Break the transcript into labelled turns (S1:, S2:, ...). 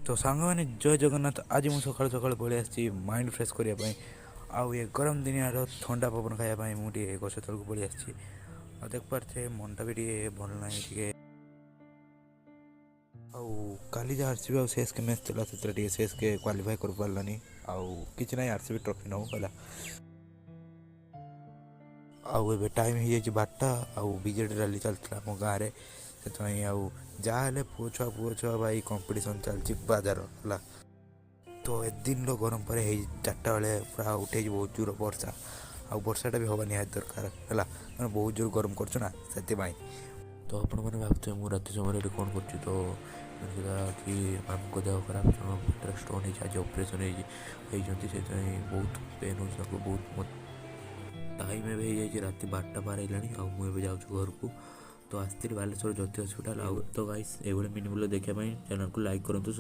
S1: ତ ସାଙ୍ଗମାନେ, ଜୟ ଜଗନ୍ନାଥ। ଆଜି ମୁଁ ସକାଳୁ ସକାଳୁ ପଳେଇ ଆସିଛି ମାଇଣ୍ଡ ଫ୍ରେଶ୍ କରିବା ପାଇଁ ଆଉ ଏ ଗରମ ଦିନିଆର ଥଣ୍ଡା ପବନ ଖାଇବା ପାଇଁ ମୁଁ ଟିକେ ଗଛ ତଳକୁ ପଳେଇ ଆସିଛି। ଆଉ ଦେଖିପାରୁଥିବେ, ମନଟା ବି ଟିକେ ଭଲ ନାହିଁ ଟିକେ। ଆଉ କାଲି ଯାହା ଆର୍ ସି ବି ଆଉ ସି ଏସ୍ କେ ମ୍ୟାଚ୍ ଥିଲା, ସେଥିରେ ଟିକେ ସି ଏସ୍ କେ କ୍ୱାଲିଫାଏ କରିପାରିଲାନି। ଆଉ କିଛି ନାହିଁ, ଆର୍ ସି ବି ଟ୍ରଫି ନେଉ ହେଲା। ଆଉ ଏବେ ଟାଇମ୍ ହେଇଯାଇଛି 12ଟା ଆଉ ବିଜେଡ଼ି ରାଲି ଚାଲିଥିଲା ଆମ ଗାଁରେ, ସେଥିପାଇଁ। ଆଉ ଯାହା ହେଲେ ପୁଅ ଛୁଆ, ପୁଅ ଛୁଆ ଭାଇ, କମ୍ପିଟିସନ୍ ଚାଲିଛି ବାଜାର ହେଲା। ତ ଏ ଦିନର ଗରମ ପରେ ହେଇ 4ଟା ବେଳେ ପୁରା ଉଠେଇଛି ବହୁତ ଜୋର ବର୍ଷା। ଆଉ ବର୍ଷାଟା ବି ହେବା ନିହାତି ଦରକାର ହେଲା, ମାନେ ବହୁତ ଜୋର ଗରମ କରୁଛୁ ନା, ସେଥିପାଇଁ।
S2: ତ ଆପଣମାନେ ଭାବୁଥିବେ ମୁଁ ରାତି ସମୟରେ ଏଠି କ'ଣ କରୁଛି। ତ କଥା କି ମାମୁଁଙ୍କ ଦେହ ଖରାପ, ତାଙ୍କ ପେଟରେ ଷ୍ଟୋନ୍ ହେଇଛି, ଆଜି ଅପରେସନ୍ ହେଇଛନ୍ତି। ସେଥିପାଇଁ ବହୁତ ପେନ୍ ହେଉଛି ତାଙ୍କୁ ବହୁତ। ଟାଇମ୍ ଏବେ ହେଇଯାଇଛି ରାତି 12ଟା ପାର ହେଇଲାଣି ଆଉ ମୁଁ ଏବେ ଯାଉଛି ଘରକୁ। ତ ଆସିଥିଲି ବାଲେଶ୍ୱର ଜ୍ୟୋତି ହସ୍ପିଟାଲ। ଆଉ ତ ଗାଇସ୍, ଏଇଭଳି ମିନି ବ୍ଲଗ୍ ଦେଖିବା ପାଇଁ ଚ୍ୟାନେଲକୁ ଲାଇକ୍ କରନ୍ତୁ।